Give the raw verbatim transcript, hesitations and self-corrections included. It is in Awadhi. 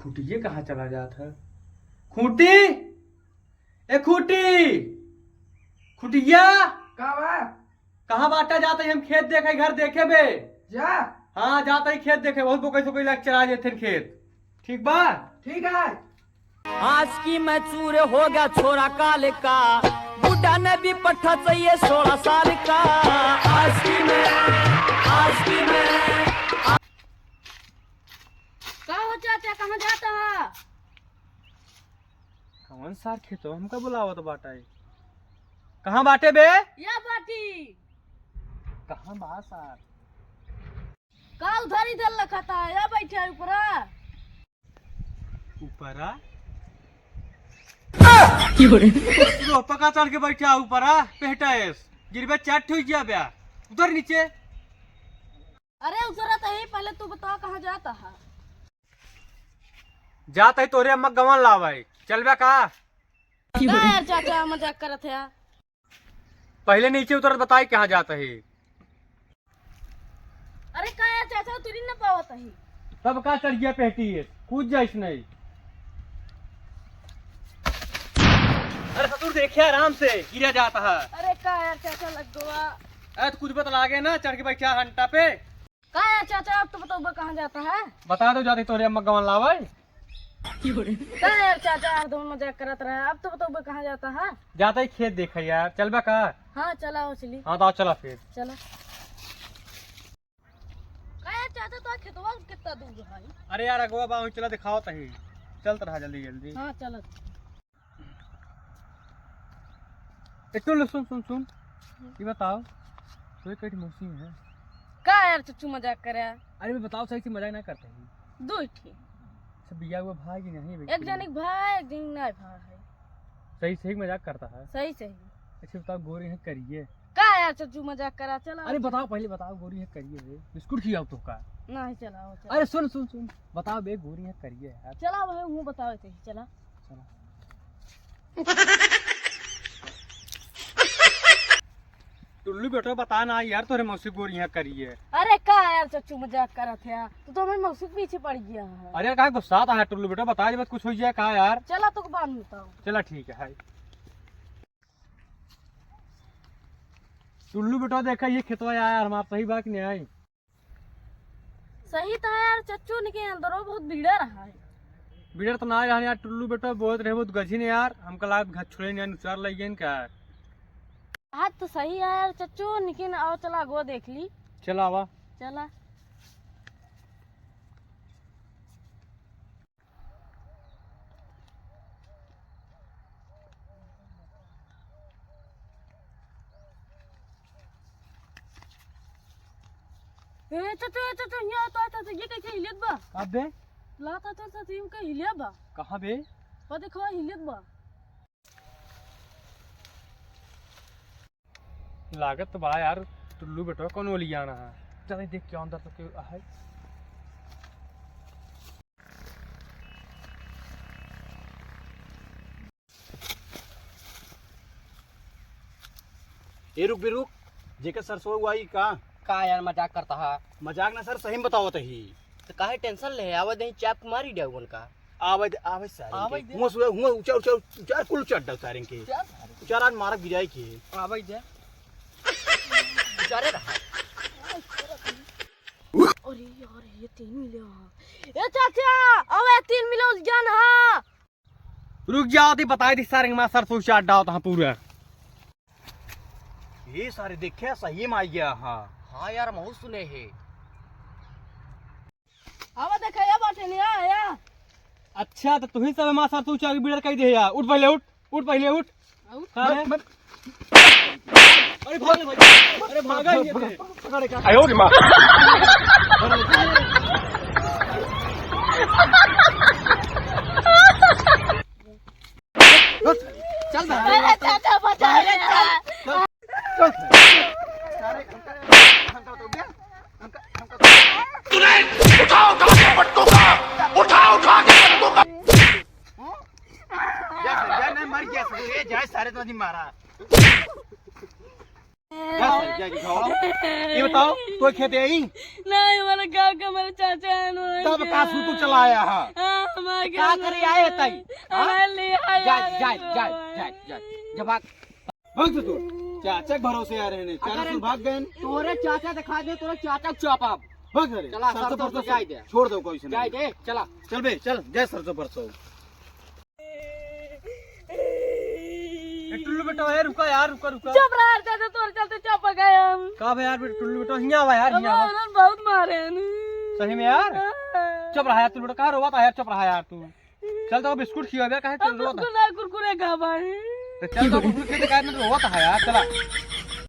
खूंटिया कहाँ चला जात है? खूंटी, ए खूंटी, खूंटिया। का बा? कहाँ बाटा? जात ही हम खेत देखे, घर देखे बे। जा। हाँ, जात ही खेत देखे, बहुत बोकई सोकई लाग चला जेथिन खेत। ठीक बा? ठीक है। आज की मैं चूर हो गया छोरा काल का, बुढ़ा ने भी पट्ठा चाहिए सोलह साल का। आज की मैं, आज की मैं। का हो चाचा, कहाँ जाता है? कौन सार खेतो हमका बुलावत बाटा है? कहाँ बाटे बे? या बाटी। कहाँ बा सार? का उधर इधर लखता है? या बैठे है ऊपरा। ऊपरा? की बोले? तू पका चढ़ के बैठा ऊपरा, पेहटा एस। गिरबे चार ठो इजिया बे। उतर नीचे। अरे उतरा तो ही, पहले तू बता कहाँ जाता है? जात ही तोरे अम्मा गवन लावे, चलबे का? का यार चाचा मजाक करत है? पहले नीचे उतर, बताई कहाँ जात ही। अरे का यार चाचा उतरी न पावत ही। तब का चढ़ गया पेटी है, कूद जाइस नहीं। अरे ससुर देखिए आराम से, गिरा जाता है। अरे का यार चाचा लग गवा। अरे तो कुछ बतला गए ना, चढ़ के बैठा हंटा पे। का यार चाचा, अब तो बतौबे कहाँ जाता है? बता दो, जाते तोरे अम्मा गवन लावे। का यार चाचा, हरदम मजाक करत रहा, अब तो बतौबे कहाँ जाता है? जाता ही खेत देखा यार, चलबा का? हाँ, चला हो, चली। हाँ, तो आओ, चला फिर। चला। का यार चाचा, तो खेतवा कितना दूर है? अरे यार, अगवा बा, वहीं चला, दिखाओ तही। चलत रहा जल्दी जल्दी। हाँ, चलत। ए, टुल्लू, सुन, सुन, सुन। हम्म। ये बताओ, तोरे कई ठे मौसी हैं? का यार, चच्चू मजाक करे? अरे, मैं बताओ, सही से मजाक ना करते हैं। दो ठे। सब बिया हुआ भाई कि नहीं? एक जनिक भाई, एक जनिक नाय भाई है। सही, सही मजाक करता है। सही, सही। अच्छा, बताओ, गोरी है करिए? का यार, चच्चू मजाक करा, चला। अरे, बताओ, पहले बताओ, गोरी है करिए बे? बिस्कुट खियाओ तो का? नहीं, चलाओ, चला। अरे, सुन, सुन, सुन, बताओ बे, गोरी है करिए यार? चला भाई, वो बताओ, चला। चला। टुल्लू बेटवा, बता ना यार, तोरे मौसी गोरी है करिए। अरे का यार चच्चू, मजाक करत है, तू तो हमारे मौसी के पीछे पड़ गया है। अरे यार, काहे गुस्सात है टुल्लू बेटवा, बता दे, बस कुछ हो जाए का यार। चला, तो बात बताओ। चला ठीक है। टुल्लू बेटवा, देखा ये खेतवा यार हमार, सही बा कि नहीं? सही तो है यार चच्चू, लेकिन अंदरो बहुत भीड़ा रहा है। भीड़ा तो ना रहा यार, टुल्लू बेटा बहुत रहे, बहुत गझिन यार, हमका लागत घर छोड़े नहीं, नुचार लग गए का। बात तो सही है यार चच्चू, लेकिन आओ चला अगवा देख ली। चला आवा। चला। ए, तो, तो, तो, तो, यहाँ तो, तो, तो, ये कैसे हिलत बा? अबे? लाता तो, तो, तो, इनका हिलिया बा। कहाँ बे? वो देखो, हिलत बा। लागत बा यार, टुल्लू बेटवा कौन ओली आना है। चल देख के अंदर तो केहू है। ए रुक बे रुक, जेकर सरसों हुआ ई का? का यार मजाक करता है? मजाक ना सर, सही में बतावत ही। तो काहे tension ले, आवे दे चाप मारी दे उनका। आवे दे, आवे सारे आवे के। दे। हुआ सुबह, हुआ उचार, उचार, उचार कुल चढ़ डाल सारे के। क्या सारे? उचार आज मारब गिराई के। आवे दे। उचारे रहा। अरे यार, ये तीन मिले हाँ। ए चाचा, अबे तीन मिले उलझन हाँ। रुक जाओ, ती बताई दी सारे के माँ सरसों उचार डाल हाँ पूरा। ये सारे देखे सही में आई गया हाँ। हाँ यार, महू सुने है। आवा देखे, या बाटे नहीं आया। अच्छा, तो तुही सब माँ सरसों उचार के बिड़र कही दे यार। उठ पहले उठ, उठ पहले उठ। आऊ? का रे? मत, मत। अरे भाग ले भाई। अरे भागा ही नहीं थे। पकड़, पकड़, पकड़, पकड़। आयो रे माँ। चल ना। अरे चाचा बचा ले। चल, चल। सारे हमका, हमका तो गया। हमका, हमका तो गया। उठा, उठा के पटकूंगा। उठा, उठा के पटकूंगा। जा सर, जा, नहीं मर गया सर। ए, जाए सारे तो नहीं मारा। जा सर, जा, जा, जाओ। ये बताओ, तो खेते आई? नहीं, हमारे गाँव के हमारे चाचा है ना, तब का सू तू चलाया है? हाँ, हमारे का गाँव करे में आए है। तई? हाँ? हमारे लिए आया जा, है जा, तो जा, हमारे जा, जा, जब भाग। भाग से तू। चाचा के भरोसे आ रहे हैं, चाचा अगर से भाग गए। तोरे चाचा दिखा दे, तोरे चाचा के चापा। भाग रे। चला, सरसों सरसों परसों जाए दे। छोड़ दो कोई से जाए नहीं। दे, चला। चल बे, चल, गए सरसों परसों। ए, टुल्लू बेटा, ए, रुका यार, रुका, रुका। चुप रहा यार, चाचा, तोरे चलते चुप हो गए हम। का बे यार, बेटा, टुल्लू बेटा, हियाँ आवा यार, हियाँ आवा। हमारे बहुत मारे हैं। सही में यार? हाँ। चुप रहा यार, टुल्लू बेटा, कहाँ रोवा था यार, चुप रहा यार तू। चल तो बिस्कुट खिया बे, काहे हम रोवा था? बिस्कुट ना, कुरकुरे खावा है। तो चल तो कुरकुरे खेते काहे ना रोवा था यार, चला।